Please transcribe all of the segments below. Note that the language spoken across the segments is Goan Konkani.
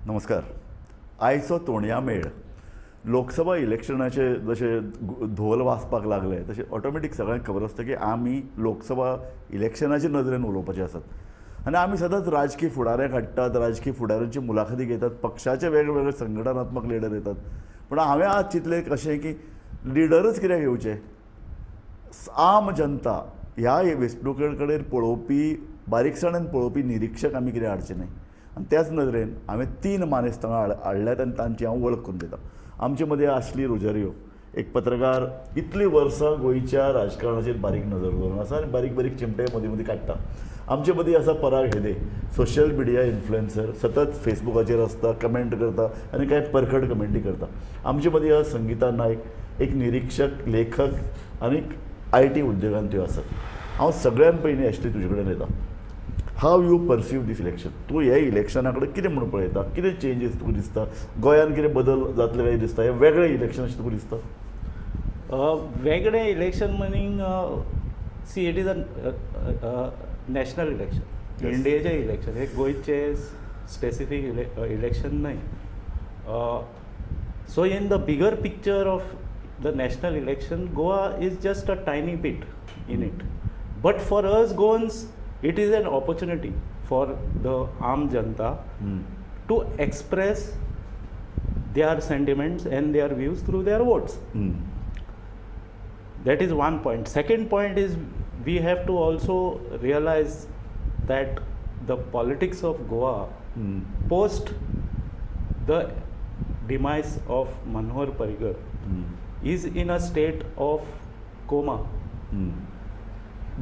नमस्कार. आयचो तोणया मेळ लोकसभा इलेक्शनाचे जशे धोल वाजपाक लागले तशें ऑटोमॅटीक सगळ्यांक खबर आसता की आमी लोकसभा इलेक्शनाचे नदरेन उलोवपाचे आसात आनी आमी सदांच राजकीय फुडाऱ्यांक हाडटात, राजकीय फुडाऱ्यांची मुलाखती घेतात, पक्षाचे वेगवेगळे संघटनात्मक लिडर येतात. पूण हांवें आज चिंतलें कशें की लिडरच कित्याक येवचे, आम जनता ह्या वेंचणुके कडेन पळोवपी, बारीकसाणेन पळोवपी निरिक्षक आमी कितें हाडचे न्हय. आनी त्याच नदरेन हांवें 3 मानेस्त हांगा हाडल्यात आनी तांची हांव वळख करून दितां. आमचे मदीं आसली रोजारियो, एक पत्रकार, इतलीं वर्सां गोंयच्या राजकारणाचेर बारीक नदर दवरून आसा आनी बारीक बारीक चिमटे मदीं मदीं काडटा. आमचे मदीं आसा Parag Hede, social media influencer, सतत फेसबुकाचेर आसता, कमेंट करता आनी कांय परखड कमेंटी करता. आमचे मदीं आसा संगीता नायक, एक निरिक्षक, लेखक आनी IT उद्देगान त्यो आसात. हांव सगळ्यान पयलीं एशली तुजे कडेन येता. How you perceive this election? तूं हे इलेक्शना कडेन कितें म्हणून पळयता, कितें चेंजीस तुका दिसता, गोंयांत कितें बदल जातले काय दिसता, हें वेगळें इलेक्शन अशें तुका दिसता? वेगळें election meaning, see it is a national election, इंडियेचें election, हें गोंयचें स्पेसिफीक इलेक्शन न्हय. So in the bigger picture of the national election, Goa is just a tiny bit in it. But for us Goans, it is an opportunity for the aam janta to express their sentiments and their views through their votes. That is one point. Second point is we have to also realize that the politics of Goa post the demise of Manohar Parrikar is in a state of coma.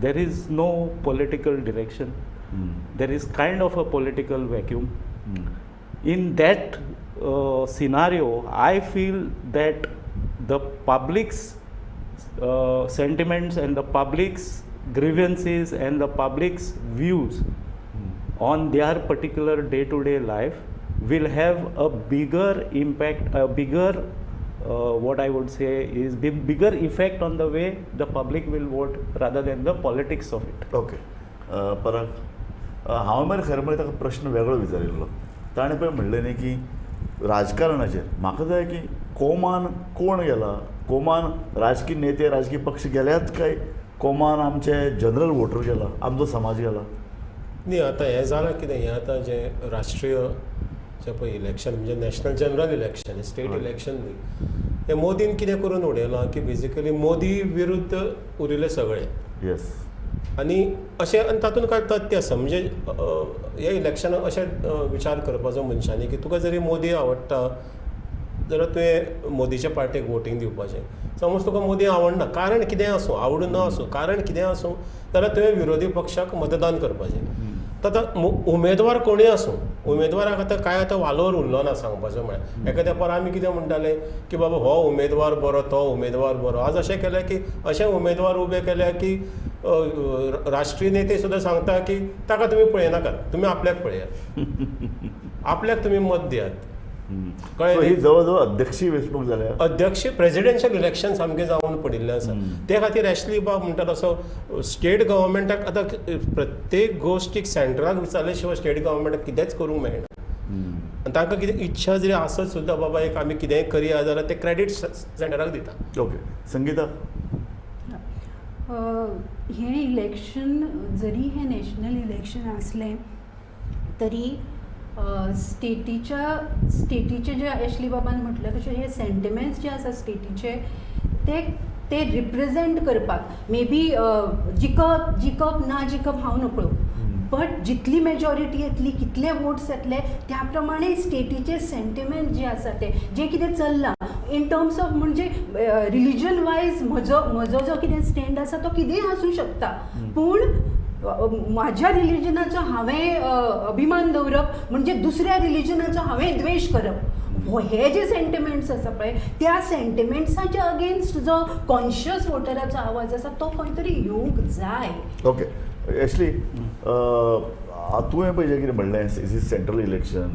There is no political direction. There is kind of a political vacuum. In that scenario, I feel that the public's sentiments and the public's grievances and the public's views on their particular day-to-day life will have a bigger impact, a bigger what I would say is bigger effect on the way the public will vote rather than the politics of it. Okay. Parag, हांव मरे खरें म्हळ्यार ताका प्रश्न वेगळो विचारिल्लो. ताणें पळय म्हणलें न्ही की राजकारणाचेर म्हाका जाय की कोमान कोण गेला, कोमान राजकीय नेते, राजकीय पक्ष गेल्यात काय कोमान आमचे जनरल वोटर गेला, आमचो समाज गेला? न्ही, आतां हें जालां कितें, हें आतां जें राष्ट्रीय जें पळय इलेक्शन म्हणजे national general election, state election न्ही, हें मोदीन कितें करून उडयलां की बेजिकली मोदी विरुद्ध उरिल्ले सगळे. येस. आनी अशें, आनी तातूंत कांय तथ्य आसा. म्हणजे ह्या इलेक्शनाक अशें विचार करपाचो मनशांनी की तुका जरी मोदी आवडटा जाल्यार तुवें मोदीच्या पार्टेक वोटींग दिवपाचें. समज तुका मोदी आवडना, कारण कितेंय आसूं, आवडूं ना आसूं, कारण कितेंय आसूं, जाल्यार तुवें विरोधी पक्षाक मतदान करपाचें. आतां उमेदवार कोणूय आसूं, उमेदवाराक आतां कांय आतां वालोर उरलो ना सांगपाचें म्हळ्यार. एका तेंपार आमी कितें म्हणटाले की बाबा हो उमेदवार बरो, तो उमेदवार बरो. आज अशें केलें की अशें उमेदवार उबे केले की राष्ट्रीय नेते सुद्दां सांगता की ताका तुमी पळयनाकात, तुमी आपल्याक पळयात, आपल्याक तुमी मत दियात. कळ्ळें? ही जवळ जवळ अध्यक्षीय वेंचणूक जाल्या, अध्यक्षीय प्रेजिडेन्शियल इलेक्शन सामकें जावन पडिल्लें आसा. ते खातीर एशली बाब म्हणटा तसो स्टेट गव्हर्मेंटाक आतां प्रत्येक गोश्टीक सेंट्राक विचारले शिवाय स्टेट गव्हर्मेंटाक कितेंच करूंक मेळना. आनी तांकां कितें इच्छा जरी आसत सुद्दां बाबा एक आमी कितेंय करया जाल्यार ते क्रेडीट सेंटराक दिता. ओके संगीता, हें इलेक्शन जरी हें नॅशनल इलेक्शन आसलें तरी स्टेटीचे जे एशली बाबान म्हटलें तशें हे सेंटिमेंट्स जे आसा स्टेटीचे ते ते रिप्रेजेंट करपाक मे बी जिखप जिखप ना जिखप हांव नकळो, बट जितली मेजॉरिटी येतली, कितले वोट्स येतले त्या प्रमाणे स्टेटीचे सेंटिमेंट जे आसा ते जे कितें चल्लां इन टर्म्स ऑफ म्हणजे रिलीजन वायज म्हजो म्हजो जो कितें स्टँड आसा तो कितेंय आसूं शकता, पूण म्हाज्या रिलिजनाचो हांवें अभिमान दवरप म्हणजे दुसऱ्या रिलिजनाचो हांवें द्वेश करप, हे जे सेंटिमेंट्स आसा पळय त्या सेंटिमेंट्साच्या अगेन्स्ट जो कॉन्शियस वोटराचो आवाज आसा तो खंय तरी येवंक जाय. ओके एशली, तुवें पळय जें कितें म्हणलें, is is central election,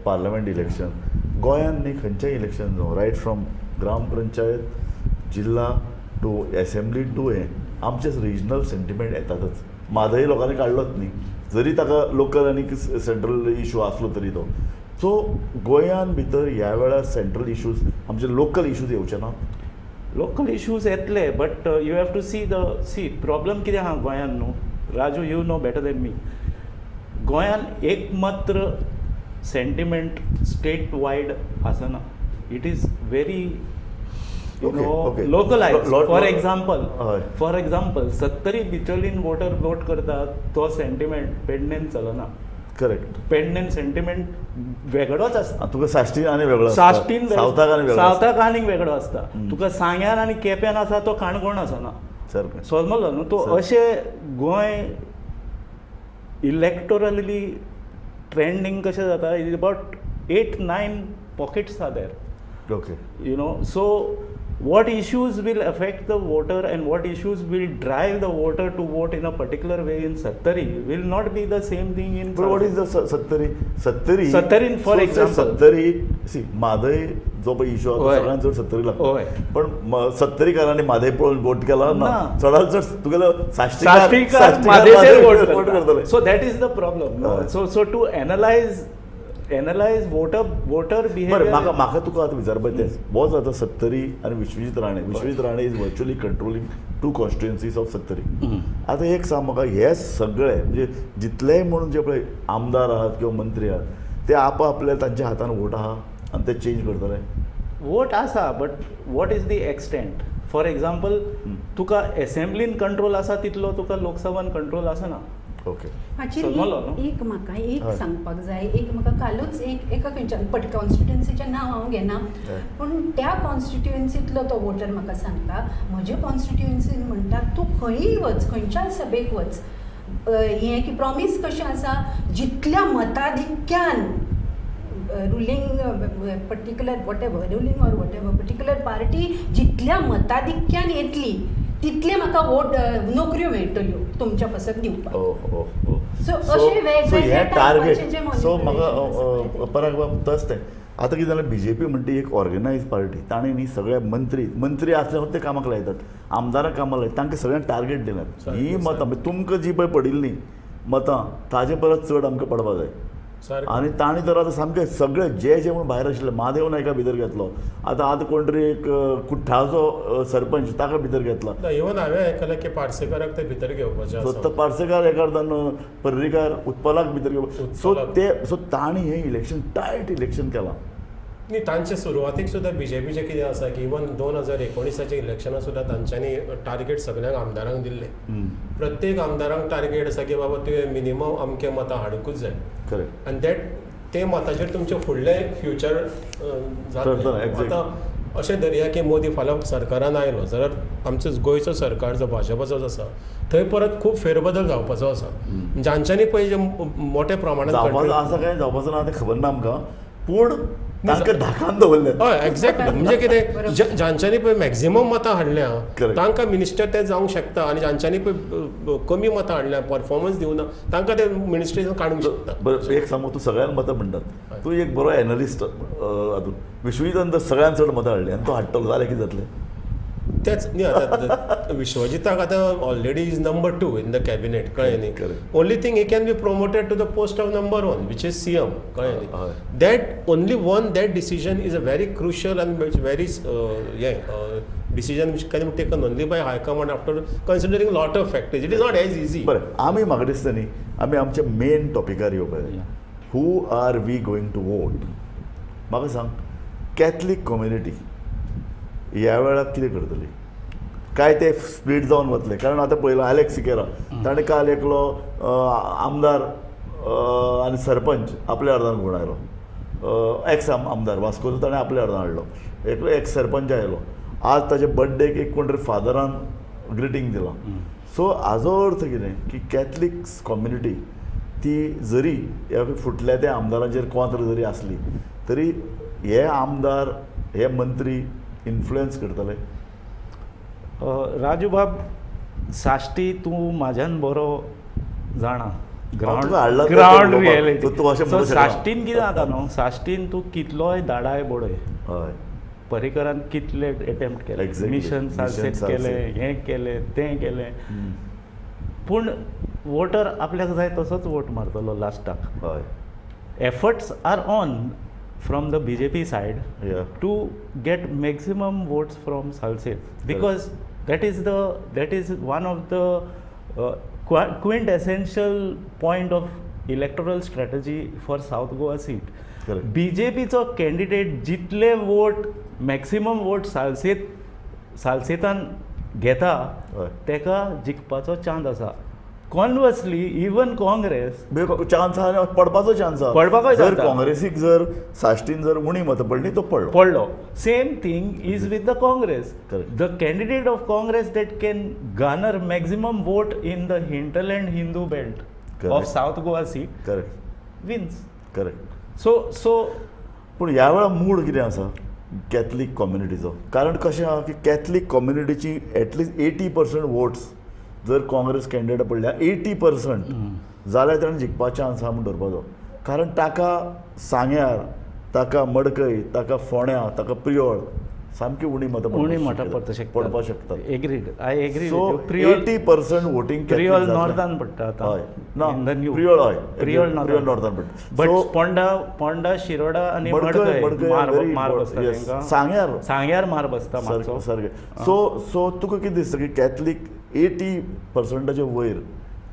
parliament election, गोंयांत न्ही खंयचें इलेक्शन जावं, रायट फ्रॉम ग्राम पंचायत, जिल्ला टू एसेंब्ली टू हें आमचे रिजनल सेंटिमेंट येतातच. म्हादय लोकांनी काडलोच न्ही, जरी ताका लोकल आनी सेंट्रल इशू आसलो तरी तो. सो गोंयान भितर ह्या वेळार सेंट्रल इशूज आमचे लोकल इशूज येवचे ना. लोकल इशूज येतले but you have to see the see problem कितें आहा गोंयान न्हू Raju you know better than me. गोंयान एकमात्र सेंटिमेंट स्टेट वायड आसना. It is very localise. For example for example Sattari Bicholim voter vote करता तो सेंटिमेंट पेडणेन चलना. करेक्ट. पेडणेन सेंटिमेंट वेगळोच आसता. तुका साश्टीन आनी वेगळो, साश्टीन सावथाक आनी वेगळो, सावथाक आनीक वेगळो आसता. तुका सांग्यार आनी केप्यान आसा तो काणकोण आसना. समजलो न्हू. तो अशें गोंय इलेक्टोरली ट्रेंडींग कशें जाता is about 8-9 pockets are there. Okay. You know so what issues will affect the voter and what issues will drive the voter to vote in a particular way in Sattari will not be the same thing in. But what is the Sattari? Sattari, Sattari for example. Sattari, see, Mhadei जो पळय इशू आसा सगळ्यांत चड सत्तरी लागता. पण सत्तरीकारांनी म्हादय पळोवन वोट केला ना, चडांत चड तुगेलो साश्टीकार म्हादयचेर वोट करतले. So that is the problem. So so to analyse analyse voter voter behaviour. बरें, म्हाका म्हाका तुका आतां विचारपाचें तेंच. वच आतां सत्तरी आनी Vishwajit Rane. Vishwajit Rane is virtually controlling 2 constituencies of Sattari. आतां एक सांग म्हाका, हे सगळे म्हणजे जितलेय म्हणून जे पळय आमदार आहात किंवा मंत्री आहात ते आपआपल्या तांच्या हातान वोट आहा आनी ते चेंज करतले. वोट आसा but what is the extent. For example तुका एसेंब्लीन कंट्रोल आसा तितलो तुका लोकसभान कंट्रोल आसना. ओके. हाचेर एक म्हाका एक सांगपाक जाय. एक म्हाका कालूच एक एका खंयच्यान पट कॉन्स्टिट्युएन्सीचें नांव हांव घेना पूण त्या कॉन्स्टिट्युएन्सींतलो तो वोटर म्हाका सांगता म्हजे कॉन्स्टिट्युएन्सीन म्हणटा तूं खंयीय वच, खंयच्याय सभेक वच, हें की प्रॉमीस कशें आसा जितल्या मताधिक्यान ruling particular whatever ruling or whatever particular party जितल्या मताधिक्यान येतली तितले म्हाका वोट नोकऱ्यो मेळटल्यो तुमच्या पासत दिवपाक. सो अशें वेगवेगळे टार्गेट. सो म्हाका पराग बाब तस तें आतां कितें जालें, बीजेपी म्हणटा एक ऑर्गनायज पार्टी, ताणें न्ही सगळे मंत्री मंत्री आसल्यार ते कामाक लायतात, आमदारांक कामाक लायतात, तांकां सगळ्यांक टार्गेट दिल्यात ही मतां म्हणजे तुमकां जी पळय पडिल्लीं मतां ताजे परस चड आमकां पडपाक जाय. आनी ताणें तर आतां सामकें सगळे जे जे म्हूण भायर आशिल्ले महादेव नायका भितर घेतलो, आतां आतां कोण तरी एक कुठ्ठाचो सरपंच ताका भितर घेतला. इवन हांवें आयकलां की पार्सेकाराक ते भितर घेवपाचें आसा. पार्सेकार एका अर्दान पर्रीकार उत्पलाक भितर घेवपा. सो ते सो ताणें हें इलेक्शन टायट इलेक्शन केलां. न्ही तांचे सुरवातीक सुद्दां बीजेपीचें कितें आसा की इवन 2019 इलेक्शनाक सुद्दां तांच्यांनी टार्गेट सगळ्यांक आमदारांक दिल्लें. प्रत्येक आमदारांक टार्गेट आसा की बाबा तुवें मिनिमम अमके मतां हाडुंकूच जाय. करेक्ट. आनी that ते मताचेर तुमचें फुडलें फ्युचर जातलें. आतां अशें धरया की मोदी फाल्यां सरकारान आयलो जाल्यार आमचो गोंयचो सरकार जो भाजपाचो आसा थंय परत खूब फेरबदल जावपाचो आसा. जांच्यांनी पळय जे मोठ्या प्रमाणान आसा काय जावपाचो ना तें खबर ना आमकां, पूण तांकां धाकान दवरलें. हय एक्झॅक्टली. म्हणजे कितें जांच्यांनी पळय मॅक्झिमम मतां हाडल्या तांकां मिनिस्टर ते जावंक शकता आनी जांच्यांनी पळय कमी मतां हाडल्या परफॉर्मन्स दिवना तांकां ते मिनिस्ट्री काडूंक शकता. बरें एक सांग, तूं सगळ्यांक मतां म्हणटात, तूं एक बरो एनलिस्ट हातूंत. विश्वजितान तर सगळ्यांत चड मतां हाडलीं आनी तो हाडटलो जाल्यार कितें जातलें? तेच न्ही आतां विश्वजिताक आतां already is number 2 in the cabinet, कळ्ळें न्ही. Only thing he can be promoted to the post of number 1 which is CM, कळ्ळें न्ही. That only one that decision is a very crucial and very हें decision which can be taken only by high command after considering lot of factors. It is not as easy. बरें, आमी म्हाका दिसता न्ही आमी आमच्या मेन टॉपिकार येवपाक जाय. Who are we going to vote? म्हाका सांग, कॅथलीक कम्युनिटी ह्या वेळार कितें करतली? काय ते स्प्लीट जावन वतले? कारण आतां पळयलां आलेक्स सिकेरा ताणें काल एकलो आमदार आनी सरपंच आपल्या अर्दान घुंवडायलो, एक्स आमदार वास्कोचो ताणें आपल्या अर्दान हाडलो, एकलो एक्स सरपंच आयलो, आज ताच्या बड्डेक एक कोण तरी फादरान ग्रिटींग दिलां. सो हाजो अर्थ कितें की कॅथलीक कम्युनिटी ती जरी ह्या फुटल्या त्या आमदारांचेर कोंत्र जरी आसली तरी हे आमदार हे मंत्री इन्फ्लुएन्स करतले. राजू बाब, साश्टी तूं म्हाज्यान बरो जाणा ग्रावंड रियलिटी. सो साश्टीन कितें जाता न्हू, साश्टीन तूं कितलोय दाडाय बडय, हय पर्रीकरान कितले एटेम्प्ट केले, मिशन सालसेट केलें, हें केलें तें केलें, पूण वोटर आपल्याक जाय तसोच वोट मारतलो लास्टाक. हय. Efforts are on from the BJP side to get maximum votes from Salcete, because that is one of the quintessential point of electoral strategy for South Goa seat. बीजेपीचो candidate जितले वोट मॅक्सिमम वोट सालसेतान घेता तेका जिखपाचो चान्स आसा. कॉन्वर्सली इवन काँग्रेस चान्स आसा, पडपाचो चान्स आसा. पडपाचो जर काँग्रेसीक जर साश्टीन जर उणी मतां पडली तो पडलो. Same thing is with the Congress. The candidate of Congress that can garner maximum vote in the hinterland Hindu belt of South Goa seat wins. Correct. So so पूण ह्या वेळार मूड कितें आसा कॅथलीक कम्युनिटीचो? कारण कशें आहा की कॅथलीक कम्युनिटीची एटलिस्ट 80% वोट्स जर काँग्रेस कॅन्डिडेट पडल्या 80% जाल्यार ताणें जिखपाचो चान्स आहा म्हूण धरपाचो. कारण ताका सांग्यार, ताका मडकय, ताका फोंड्या, ताका प्रियोळ सामकी उणी मतां पडपाक शकतात. Agreed, I agree. So 80% voting Priol नॉर्थान पडटा आतां. हय ना, प्रियोळ हय, प्रियोळ नॉर्थान पडटा. बट पोंडा, शिरोडा आनी मडकय मार बसता, सांग्यार सांग्यार मार बसता सारकें. सो सो तुका कितें दिसता की कॅथलीक 80%च्या वयर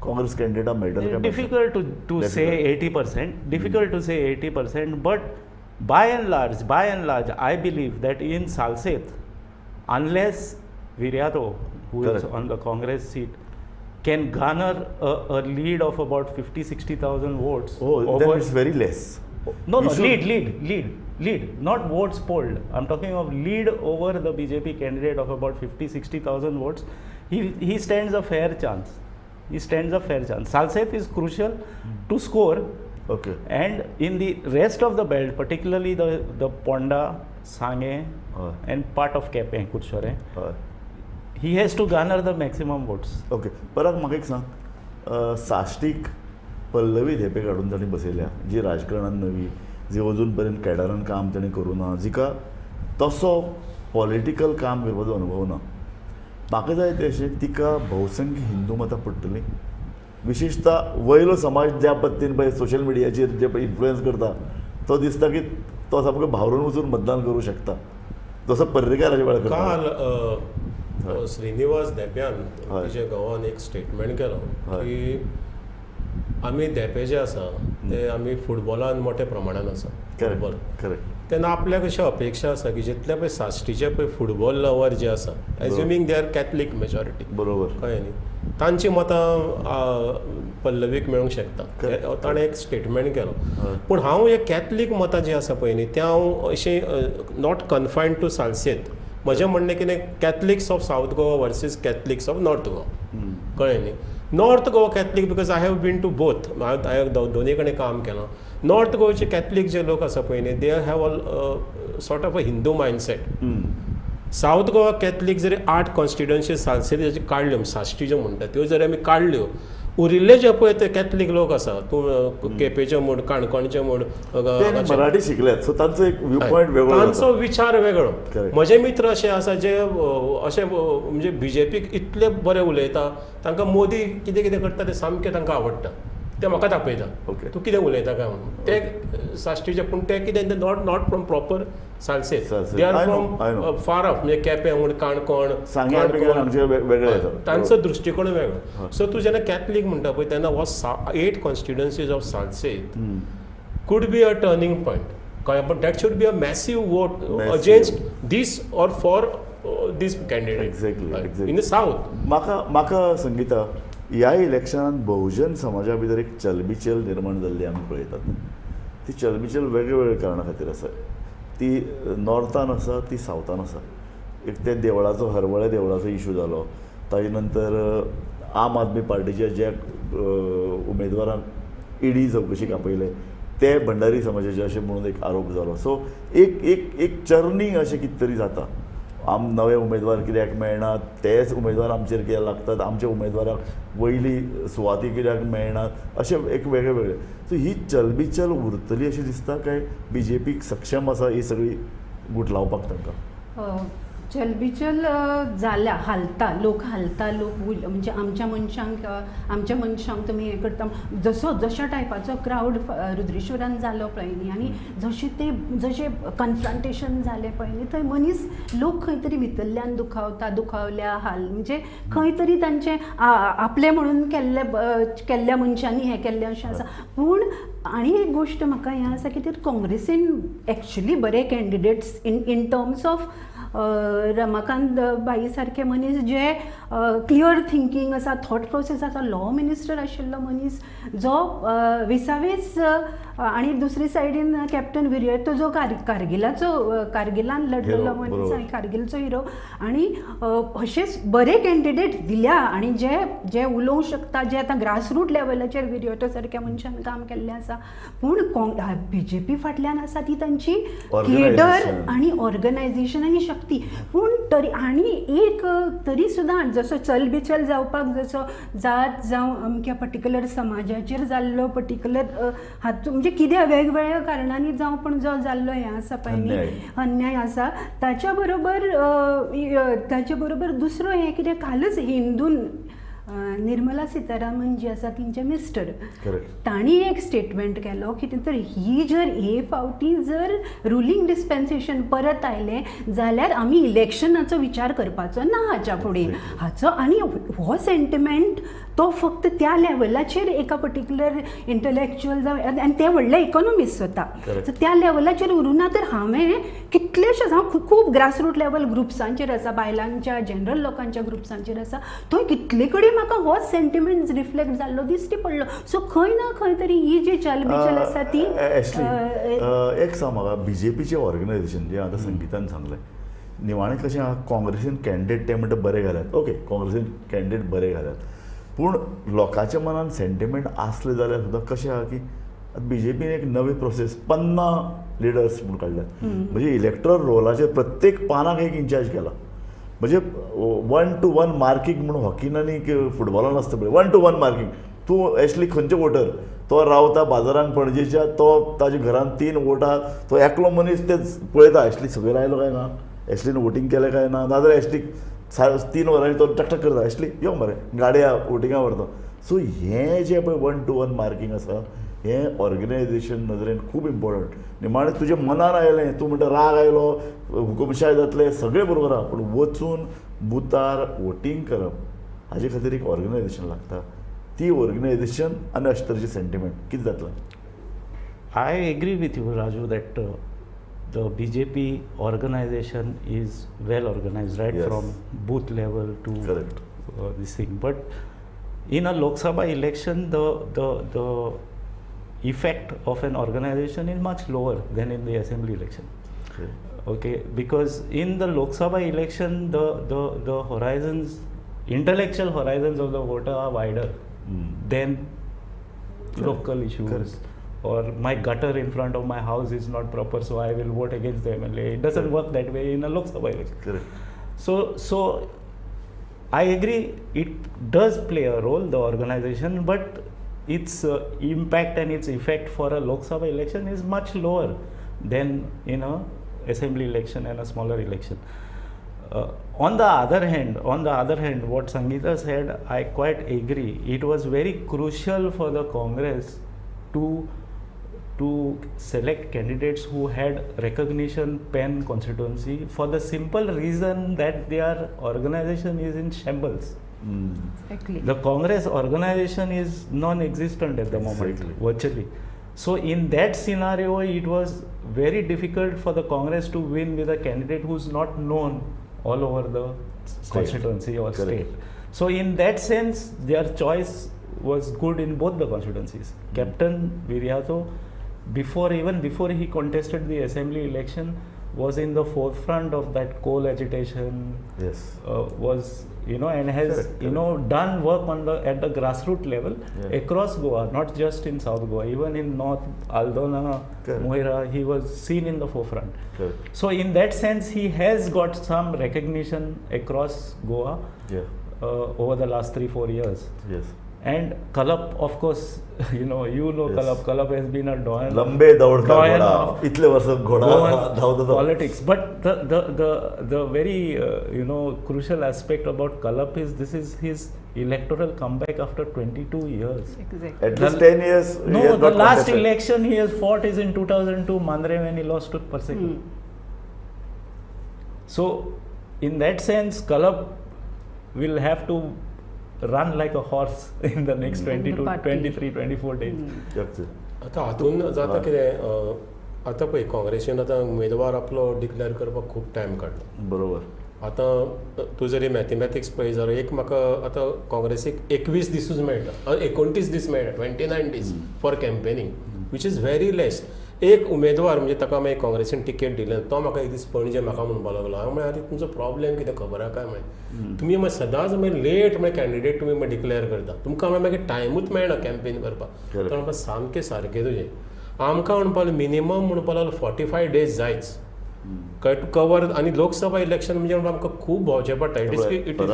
काँग्रेस कॅन्डिडेटा मेळटले? Difficult to say 80%, difficult to say 80%, but by and large, I believe that in Salcete, unless Viriato, who is on the Congress seat, can garner a lead of about 50-60,000 votes. Oh, then it's very less. No, no, lead, not votes polled. I'm talking of lead over the BJP candidate of about 50-60,000 votes. He stands a fair chance. He stands a fair chance. Salcete is crucial to score. Okay. And in the rest of the belt, particularly the Ponda, Sange, and part of Kepe, Kurshore, he has to garner the maximum votes. Okay. परत म्हाका एक सांग, साश्टीक पल्लवी धेंपे काडून तांणी बसयल्या, जी राजकारणान नवी, जी अजून पर्यंत कॅडरान काम ताणें करूं ना, जिका तसो पॉलिटिकल काम करपाचो अनुभव ना. म्हाका जाय तें अशें तिका भोवसंख्य हिंदू मतां पडटलीं. विशेषतः वयलो समाज ज्या पद्दतीन पळय सोशल मिडियाचेर जे पळय इन्फ्लुयन्स करता तो दिसता की तो सामको भावरून वचून मतदान करूं शकता, जसो पर्रीकाराच्या वेळार. काल श्रीनिवास धेंप्यान तिच्या गांवान एक स्टेटमेंट केलो की आमी धेंपे जे आसा ते आमी फुटबॉलान मोठ्या प्रमाणान आसा. Football correct. तेन्ना आपल्याक अशी अपेक्षा आसा की जितले पळय साश्टीचे पळय फुटबॉल लवर जे आसा, assuming they are Catholic majority, बरोबर, कळ्ळें न्ही, तांची मतां पल्लवीक मेळूंक शकता. ताणें एक स्टेटमेंट केलो. पूण हांव हे कॅथलीक मतां जीं आसा पळय न्ही, तें हांव अशें not confined to Salcete. म्हजें म्हणणें कितें, Catholics of South Goa versus Catholics of North Goa, कळ्ळें न्ही. North Goa Catholic, because I have been to both, हांवें दोनूय कडेन काम केलां. नॉर्थ गोवाचे कॅथलीक जे लोक आसा पळय न्ही, they have a sort of a Hindu mindset. South Goa Catholic जरी 8 कॉन्स्टिट्युएन्सी सालसेताच्यो काडल्यो, साश्टी ज्यो म्हणटा त्यो जरी आमी काडल्यो, उरिल्ले जे पळय ते कॅथलीक लोक आसा, तूं केपेचे म्हूण, काणकोणचे म्हूण, मराठी शिकल्यात, सो तांचो एक व्यू पॉयंट वेगळो, तांचो विचार वेगळो. म्हजे मित्र अशे आसा जे अशे म्हणजे बीजेपीक इतले बरे उलयता, तांकां मोदी कितें कितें करता तें सामकें तांकां आवडटा, ते म्हाका दाखयता तूं कितें उलयता काय म्हणून. ते साश्टीचे, पूण ते कितें not from proper Salcete, they are from far off, म्हणजे केपें म्हूण, काणकोण, तांचो दृश्टिकोण वेगळो. सो तूं जेन्ना कॅथलीक म्हणटा पळय तेन्ना हो 8 constituencies of Salcete could be a turning point, कळ्ळें, but that should be a massive vote against this or for this candidate. Exactly in the south. म्हाका म्हाका संगीता, ह्या इलेक्शनान बहुजन समाजा भितर एक चलबिचल निर्माण जाल्ली आमी पळयतात. ती चलबिचल वेगळे वेगळे कारणां खातीर आसा. ती नॉर्थान आसा, ती सावथान आसा. एक ते देवळाचो, हरवळे देवळाचो इशू जालो, ताजे नंतर आम आदमी पार्टीच्या ज्या उमेदवारांक ईडी चवकशीक आपयले ते भंडारी समाजाचे अशें म्हणून एक आरोप जालो. सो एक एक एक चर्निंग अशें कितें तरी जाता. आम नवे उमेदवार कित्याक मेळनात, तेच उमेदवार आमचेर कित्याक लागतात, आमच्या उमेदवाराक वयली सुवाती कित्याक मेळनात, अशें एक वेगळे वेगळे. सो ही चलबिचल उरतली अशें दिसता काय बीजेपीक सक्षम आसा ही सगळी गुटलावपाक तांकां? चलबिचल जाल्या, हालता लोक, हालता लोक, म्हणजे आमच्या मनशांक, आमच्या मनशांक तुमी हें करता. जसो जशा टायपाचो क्रावड रुद्रेश्वरान जालो पळय न्ही, आनी जशें ते जशें कन्फ्रंटेशन जालें पळय न्ही, थंय मनीस लोक खंय तरी भितरल्यान दुखावता, दुखावल्या, हाल म्हणजे खंय तरी तांचें आपलें म्हणून केल्ले केल्ल्या मनशांनी हें केल्लें अशें आसा. पूण आनी एक गोश्ट म्हाका हें आसा की ते काँग्रेसीन एक्चुली बरे candidates in terms of Ramakant भाई सारखे मनीस जे क्लियर थिंकींग आसा, थॉट प्रोसेस आसा, लॉ मिनिस्टर आशिल्लो मनीस जो विसावीस, आनी दुसरी सायडीन कॅप्टन विरियतो जो कारगिलाचो, कारगिलान लढलेलो मनीस आनी कारगिलचो हिरो, आनी अशेच बरे कॅन्डिडेट दिल्या आनी जे जे उलोवंक शकता, जे आतां ग्रासरूट लेवलाचेर विरियतो सारक्या मनशान काम केल्लें आसा. पूण बीजेपी फाटल्यान आसा ती तांची केडर आनी ऑर्गनायझेशन आनी शक्ती. पूण तरी आनी एक तरी सुद्दां जसो चलबिचल जावपाक, जसो जात जावं अमक्या पर्टिक्युलर समाजाचेर जाल्लो पर्टिक्युलर हातूंत म्हणजे कितें वेगवेगळ्या कारणांनी जावं, पूण जो जाल्लो हें आसा पळय न्ही अन्याय आसा, ताच्या बरोबर ताचे बरोबर दुसरो हें कितें कालच हिंदून निर्मला सीतारामन जी आसा तेंचे मिस्टर तांणी एक स्टेटमेंट केलो की तर ही जर हे फावटी जर रुलींग डिस्पेन्सेशन परत आयलें जाल्यार आमी इलेक्शनाचो विचार करपाचो ना हाच्या फुडें हाचो. आनी हो सेंटिमेंट तो फक्त त्या लेवलाचेर एका पर्टिक्युलर इंटलेक्च्युअल जावं, आनी ते व्हडले इकॉनॉमिस्ट स्वता, सो त्या लेवलाचेर उरूना. तर हांवें कितलेशेच, हांव खूब ग्रासरूट लेवल ग्रुप्सांचेर आसा, बायलांच्या जनरल लोकांच्या ग्रुप्सांचेर आसा, थंय कितले कडेन म्हाका होच सेंटिमेंट रिफ्लेक्ट जाल्लो दिश्टी पडलो. सो खंय ना खंय तरी ही जी चलबिचल आसा ती. एक सांग म्हाका, बीजेपीचें ऑर्गनायझेशन जें आतां संगीतान सांगलें, निमाणें कशें आहा, काँग्रेसीन कॅन्डिडेट ते म्हणटा बरे घाल्यात, ओके काँग्रेसीन कॅन्डिडेट बरे घाल्यात, पूण लोकांच्या मनान सेंटिमेंट आसले जाल्यार सुद्दां कशें आहा की बीजेपीन एक नवी प्रोसेस 50 लिडर्स म्हूण काडल्यात, म्हणजे इलेक्ट्रल रोलाचेर प्रत्येक पानाक एक इन्चार्ज केला, म्हणजे 1 to 1 marking म्हणून हॉकीन आनी फुटबॉलान आसता पळय 1 to 1 marking, तूं एक्चुअली खंयचे वोटर, तो रावता बाजारान पणजेच्या, तो ताच्या घरान 3 वोटां, तो एकलो मनीस ते पळयता एक्चुअली सगळे आयलो काय ना, एक्चुअलीन वोटींग केलें काय ना, नाजाल्यार एक्चुअली 3 वरांनी तो टकटक करता, एक्चुअली यो मरे गाडया वोटिंगा व्हरता. सो हें जें पळय 1 to 1 marking आसा, हें ऑर्गनायझेशन नदरेन खूब इम्पॉर्टंट. निमाणें तुज्या मनार आयलें, तूं म्हणटा राग आयलो, हुकुमशाय जातलें, सगळें बरोबर आहा, पूण वचून बुथार वोटींग करप हाजे खातीर एक ऑर्गनायझेशन लागता. ती ऑर्गनायझेशन आनी अशे तरेचें सेंटिमेंट कितें जातलें? I agree with you Raju that the BJP organization is well organized, right? Yes. From booth level to correct. This thing. But in a Lok Sabha election, the effect of an organization is much lower than in the assembly election. Okay. Okay, because in the Lok Sabha election, the horizons, intellectual horizons of the voter are wider than correct. Local issues. Correct. Or my gutter in front of my house is not proper, so I will vote against the MLA. It doesn't correct. Work that way in a Lok Sabha election. Correct. So I agree, it does play a role, the organization, but its impact and its effect for a Lok Sabha election is much lower than in a assembly election and a smaller election. On the other hand, what Sangeeta said, I quite agree. It was very crucial for the Congress to select candidates who had recognition pan constituency, for the simple reason that their organization is in shambles. Exactly. The Congress organization is non-existent at the moment, virtually. So in that scenario, it was very difficult for the Congress to win with a candidate who's not known all over the state. Constituency or correct. State. So in that sense, their choice was good in both the constituencies. Captain Viriato, even before he contested the assembly election, was in the forefront of that coal agitation. Yes. Was, you know, and has correct, you know, done work on the at the grassroots level across Goa, not just in South Goa, even in North Aldona, Moira, he was seen in the forefront. Correct. So in that sense, he has got some recognition across Goa yeah. Over the last 3-4 years. Yes. And Khalap, of course, you know Yes. Khalap. Khalap has been a doyen. लंबे दौड का Doyen घोडा of इतले वर्सां घोडा Goan धांवता तो. politics. But the very crucial aspect about Khalap is this is his electoral comeback after 22 years. Exactly. At least 10 years. he No, has the not last contested. election he has fought is in 2002 Mandre when he lost to Parsekar. So, in that sense, Khalap will have to run like a horse in the next 22, party. 23, 24 days. That's it. आतां हातून जाता कितें, आतां पळय काँग्रेसीन आतां उमेदवार आपलो डिक्लेअर करपाक खूब टायम काडलो. बरोबर. आतां तूं जरी मॅथमॅटिक्स पळय जाल्यार एक म्हाका आतां काँग्रेसीक 21 दिसूच मेळटा, 29 दीस मेळटा, 29 days for campaigning, which is very less. एक उमेदवार म्हणजे ताका मागीर काँग्रेसीन टिकेट दिले, तो म्हाका एक दीस पणजे म्हाका म्हणपाक लागलो, हांवें म्हळें आरे तुमचो प्रॉब्लेम कितें खबर आहा काय म्हळें, तुमी मागीर सदांच मागीर लेट मागीर कॅन्डिडेट तुमी मागीर डिक्लेअर करता, तुमकां मागीर टायमूच मेळना कॅम्पेन करपाक. Correct. तो म्हणपा सामकें सारकें तुजें, आमकां म्हणपाक मिनिमम म्हणपाक लागलो 45 days जायच कळ्ळें टू कवर. आनी लोकसभा इलेक्शन म्हणजे आमकां खूब भोंवचें पडटा. It is it is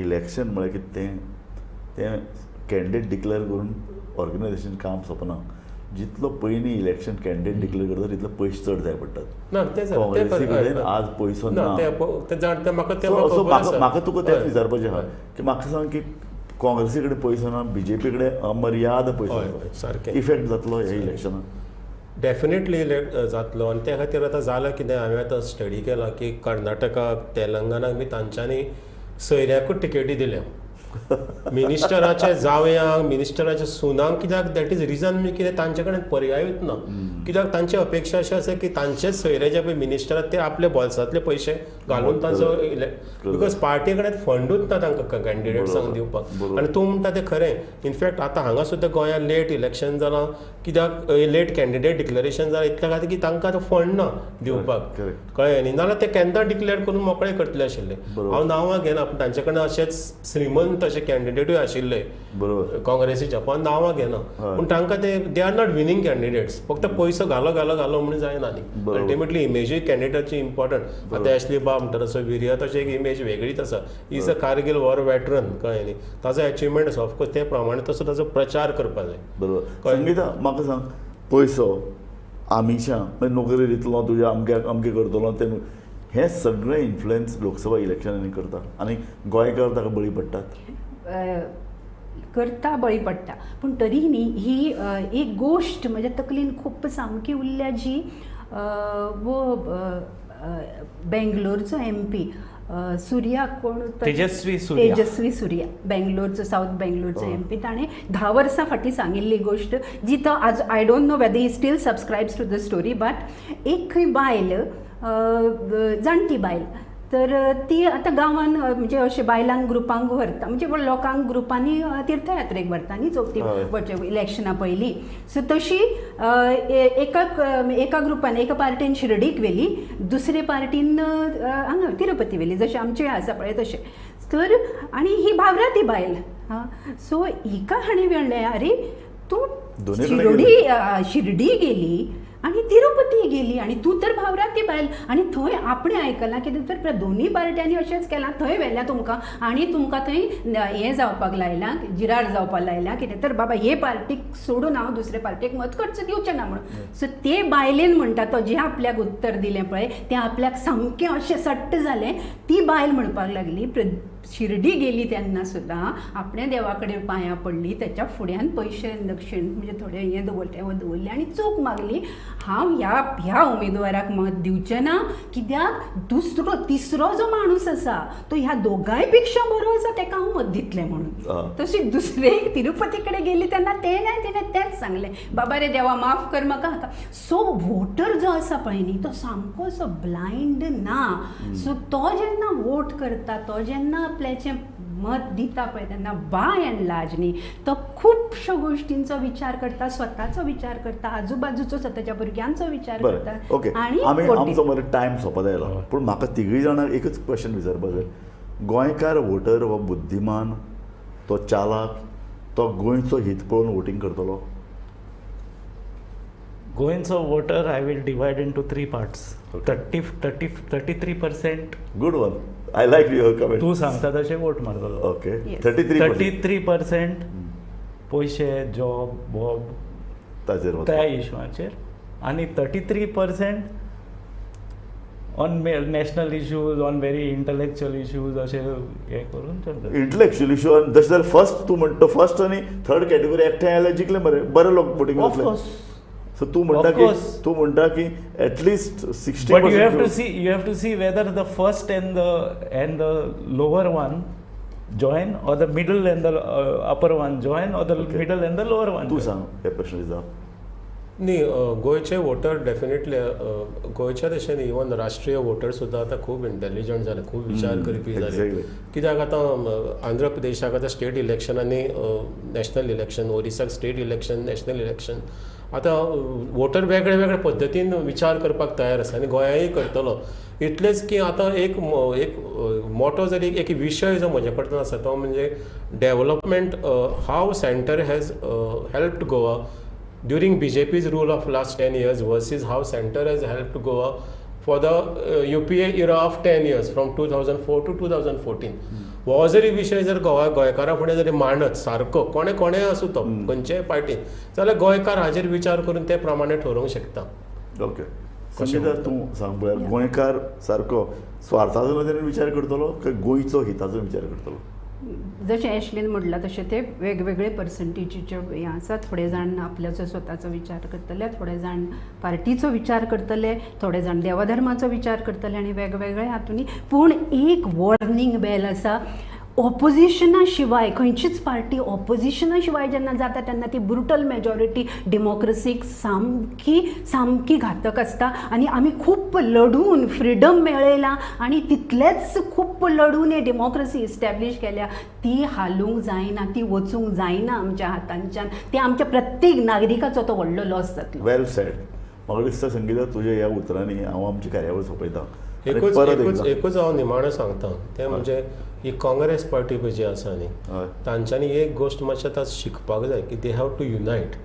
election म्हळ्यार कितें तें तें कॅन्डिडेट डिक्लेअर करून ऑर्गनायझेशन काम सोंपना. जितलो पयलीं इलेक्शन कॅन्डिडेट डिक्लेअर करता तितलो पयशे चड जाय पडटात. ना तें काँग्रेसी कडेन आज पयसो ना. ते जाण ते म्हाका ते सो म्हाका तुका तेंच विचारपाचें आहा की म्हाका सांग की काँग्रेसी कडेन पयसो ना, बीजेपी कडेन अमर्याद पयसो आसा, सारकें इफेक्ट जातलो ह्या इलेक्शनाक? डेफिनेटली जातलो. आनी त्या खातीर आतां जालां कितें, हांवें आतां स्टडी केलां की कर्नाटकाक, तेलंगणाक बी तांच्यांनी सोयऱ्याकूच टिकेटी दिल्या, मिनिस्टराच्या जावयांक, मिनिस्टराच्या सुनांक. कित्याक that is region कितें तांचे कडेन पर्यायूच ना. कित्याक तांची अपेक्षा अशी आसा की तांचेच सोयरे जे पळय मिनिस्टर ते आपल्या बोल्सांतले पयशे घालून तांचो, because पार्टी कडेन फंडूच ना तांकां कॅन्डिडेट्सांक दिवपाक. आनी तूं म्हणटा तें खरें. इनफॅक्ट आतां हांगा सुद्दां गोंयांत लेट इलेक्शन जालां, कित्याक लेट कॅन्डिडेट डिक्लेरेशन जालां इतल्या खातीर की तांकां आतां फंड ना दिवपाक, कळ्ळें न्ही. नाजाल्यार ते केन्ना डिक्लेअर करून मोकळे करतले आशिल्ले. हांव नांवां घेना, पूण तांचे कडेन अशेच श्रीमंत अशे कॅन्डिडेटूय आशिल्ले काँग्रेसीच्या, पण नांवां घेना, पूण तांकां ते they are not winning candidates. फक्त पयसो घालो घालो घालो म्हणून जायना न्ही, अल्टिमेटली इमेजूय कॅन्डिडेटाची इम्पॉर्टंट. आतां एशली बाब म्हणटा तसो विर्या, तशें एक इमेज वेगळीच आसा, is a Kargil war veteran, कळ्ळें न्ही, ताजो एचिवमेंट आसा, ऑफकोर्स ते प्रमाणे तसो ताजो प्रचार करपाक जाय. बरोबर. संगीता म्हाका सांग, पयसो आमिशां मागीर नोकरी दितलो तुज्या अमक्याक अमकें करतलो तें, हें सगळें इन्फ्लुएन्स लोकसभा इलेक्शनांनी करता आनी गोंयकार ताका बळी पडटात. करता बळी पडटा, पूण तरी न्ही ही एक गोश्ट म्हज्या तकलेन खूब सामकी उरल्या जी वो बेंगलोरचो एम पी सूर्या कोण, Tejasvi Surya, Tejasvi Surya बेंगलोरचो, south बेंगलोरचो M P, ताणें 10 वर्सां फाटीं सांगिल्ली गोश्ट जी तो आज I don't know whether he still subscribes to the story, but एक खंय बायल, जाणटी बायल, तर ती आतां गांवान म्हणजे अशें बायलांक ग्रुपांक व्हरता, म्हणजे लोकांक ग्रुपांनी तीर्थयात्रेक व्हरता न्ही चवथी इलेक्शना पयलीं. सो तशी एका एका ग्रुपान एका पार्टीन शिर्डीक व्हेली, दुसरे पार्टीन हांगा तिरुपती व्हेली, जशें आमचें आसा पळय तशें. तर आनी ही भावराती बायल हां, सो हिका हांणी म्हणलें अरे तूं शिर्डी गेली आनी तिरुपती गेली आनी तूं तर भावराती बायल, आनी थंय आपणें आयकलां कितें तर दोनूय पार्ट्यांनी अशेंच केलां, थंय व्हेल्या तुमकां आनी तुमकां थंय हें जावपाक लायलां, जिरार जावपाक लायलां कितें तर बाबा हे पार्टीक सोडून हांव दुसरे पार्टीक मत खर्च दिवचें ना म्हणून. सो ते बायलेन म्हणटा तो जें आपल्याक उत्तर दिलें पळय तें आपल्याक सामकें अशें सट्ट जालें. ती बायल म्हणपाक लागली शिर्डी गेली तेन्ना सुद्दां आपणें देवा कडेन पांयां पडली, त्याच्या फुड्यान पयशे दक्षिण म्हणजे थोडे हें दवरले दवरले आनी चूक मागली, हांव ह्या ह्या उमेदवाराक मत दिवचें ना कित्याक दुसरो तिसरो जो माणूस आसा तो ह्या दोगांय पेक्षा बरो आसा, ताका हांव मत दितलें म्हणून. तशी दुसरे तिरुपती कडेन गेली तेन्ना तें ना तिणें तेंच सांगलें, बाबा रे देवा माफ कर म्हाका. सो वोटर जो आसा पळय न्ही तो सामको असो ब्लायंड ना. सो तो जेन्ना वोट करता, तो जेन्ना आपल्याचें मत दिता पळय तेन्ना बाय अँड लार्ज न्ही तो खुबश्यो गोश्टींचो विचार करता, स्वताचो विचार करता, आजूबाजूचो स्वताच्या भुरग्यांचो विचार करता. ओके, आमी आमचो मरे टायम सोंपत आयलो, पूण म्हाका तिगूय जाणांक एकच क्वेश्चन विचारपाक जाय. गोंयकार वोटर हो बुद्धिमान, तो चालाक, तो गोंयचो हित पळोवन वोटींग करतलो? गोंयचो voter I will divide into 3 parts. 33%. Good one, I like your comment. तूं सांगता तशें वोट मारतलो. Okay, Yes. 33%. 33% पयशे, जॉब, बॉब ताचेर, त्या इशूआचेर, आनी 33% on national issues, on very intellectual issues अशें हें करून चलता. इंटलेक्च्युअल इशू तशें जाल्यार फर्स्ट तूं म्हणटा, फर्स्ट आनी थर्ड कॅटेगरी एकठांय आयल्यार जिखले मरे बरे लोक वोटींग जातले. सो तूं म्हणटा की, तूं म्हणटा की at least 60. But you have to see, you have to see whether the first and the lower one join or the middle and the upper one join or the middle and the lower one. तूं सांग ह्या प्रश्नाची जाप. न्ही, गोंयचे वोटर डेफिनेटली, गोंयचे तशें न्ही, इवन राष्ट्रीय वोटर सुद्दां आतां खूब इंटेलिजंट जाले, खूब विचार करपी जाले. कित्याक आतां आंध्र प्रदेशाक आतां स्टेट इलेक्शन आनी नॅशनल इलेक्शन, ओरिसाक स्टेट इलेक्शन, नॅशनल इलेक्शन, आतां वोटर वेगळे वेगळे पद्दतीन विचार करपाक तयार आसा आनी गोंयाय करतलो. इतलेंच की आतां एक एक मोटो जरी एक विशय जो म्हजे कडल्यान आसा तो म्हणजे development, how centre has helped Goa during BJP's rule of last 10 years versus how center has helped Goa for the UPA era of 10 years from 2004 to 2014. हो जरी विशय जर गोंयकारां फुडें जरी मांडत सारको, कोणे कोणे आसूं तो खंयचेय पार्टीन, जाल्यार गोंयकार हाजेर विचार करून ते प्रमाणे ठरोवंक शकता. ओके संगीता, तूं सांग पळया, गोंयकार सारको स्वार्थाचो नदरेन विचार करतलो काय गोंयचो हिताचो विचार करतलो? जशें एशलीन म्हणलां तशें ते वेगवेगळे पर्संटेजीचे हें आसा. थोडे जाण आपल्याचो स्वताचो विचार करतले, थोडे जाण पार्टीचो विचार करतले, थोडे जाण देवाधर्माचो विचार करतले आनी वेगवेगळे हातूंनी. पूण एक वॉर्निंग बेल आसा, ऑपोजिशना शिवाय खंयचीच पार्टी ऑपोजिशना शिवाय जेन्ना जाता तेन्ना ती ब्रुटल मेजॉरिटी डेमोक्रेसीक सामकी सामकी घातक आसता. आनी आमी खूब लढून फ्रिडम मेळयला आनी तितलेच खूब लढून हे डेमोक्रेसी इस्टॅब्लीश केल्या, ती हालूंक जायना, ती वचूंक जायना आमच्या हातांच्यान. ती आमच्या प्रत्येक नागरिकाचो तो व्हडलो लॉस जातलो. वेल सेड. म्हाका दिसता संगीता, तुज्या ह्या उतरांनी हांव आमची कार्यावळ सोंपयता. एकूच हांव निमाणें सांगता तें म्हणजे ही काँग्रेस पार्टी पळय जी आसा न्ही, तांच्यांनी एक गोश्ट मातशें आतां शिकपाक जाय की they have to unite.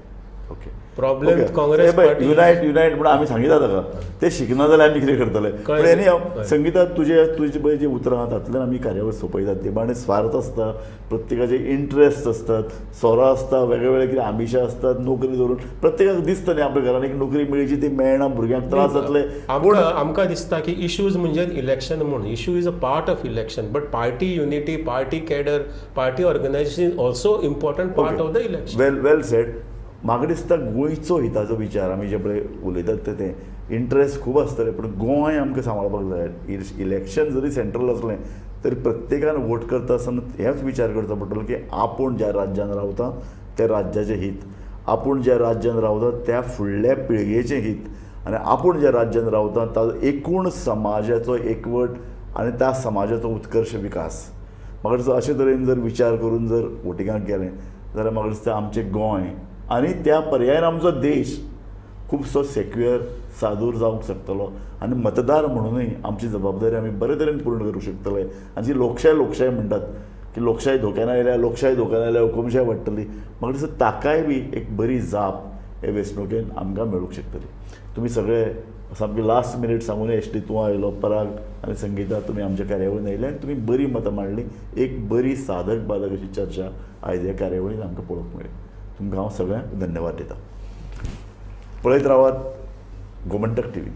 Okay, problem Congress party unite unite म्हणून आमी सांगिता ताका, ते शिकना जाल्यार आमी कितें करतले? पूण एनी हांव संगीता, तुजे तुजे पळय जी उतरां आहा तातूंतल्यान आमी कार्यावळ सोंपयतात. निमाणें स्वार्थ आसता, प्रत्येकाचे इंट्रस्ट आसतात, सोरो आसता, वेगळे वेगळे कितें आमिशां आसतात, नोकरी धरून प्रत्येकाक दिसता न्ही आपल्या घरान एक नोकरी मेळची, ती मेळना, भुरग्यांक त्रास जातले. पूण आमकां दिसता की इश्यूज म्हणजे इलेक्शन म्हूण, issue is a part of election, but party unity, party cadre, party organisation is also important part of the election. Well well said. म्हाका दिसता गोंयचो हिताचो विचार आमी जे पळय उलयतात ते इंट्रस्ट खूब आसतले, पूण गोंय आमकां सांबाळपाक जाय. इलेक्शन जरी सेंट्रल आसलें तरी प्रत्येकान वोट करता आसतना हेंच विचार करचो पडटलो की आपूण ज्या राज्यान रावता त्या राज्याचें हित, आपूण ज्या राज्यान रावता त्या फुडल्या पिळगेचें हित, आनी आपूण ज्या राज्यान रावता ताजो एकूण समाजाचो एकवट आनी त्या समाजाचो उत्कर्श विकास. म्हाका दिसता अशे तरेन जर विचार करून जर वोटिंगाक गेलें जाल्यार म्हाका दिसता आमचें गोंय आनी त्या पर्यायान आमचो देश खुबसो सेक्युअर सादूर जावंक शकतलो आनी मतदार म्हणूनय आमची जबाबदारी आमी बरे तरेन पूर्ण करूंक शकतले. आनी जी लोकशाय लोकशाय म्हणटात की लोकशाय धोक्यान आयल्या, लोकशाय धोक्यान आयल्या, हुकुमशाय वाडटली, म्हाका दिसता ताकाय बी एक बरी जाप हे वेंचणुकेन आमकां मेळूंक शकतली. तुमी सगळे सामकी लास्ट मिनीट सांगून एशली तूं आयलो, पराग आनी संगीता, तुमी आमच्या कार्यावळीन आयले आनी तुमी बरी मतां मांडली. एक बरी साधक बाधक अशी चर्चा आयज ह्या कार्यावळीन आमकां पळोवंक मेळ्ळी. तुमकां हांव सगळ्यांक धन्यवाद दिता. पळयत रावात गोमंतक टीव्ही.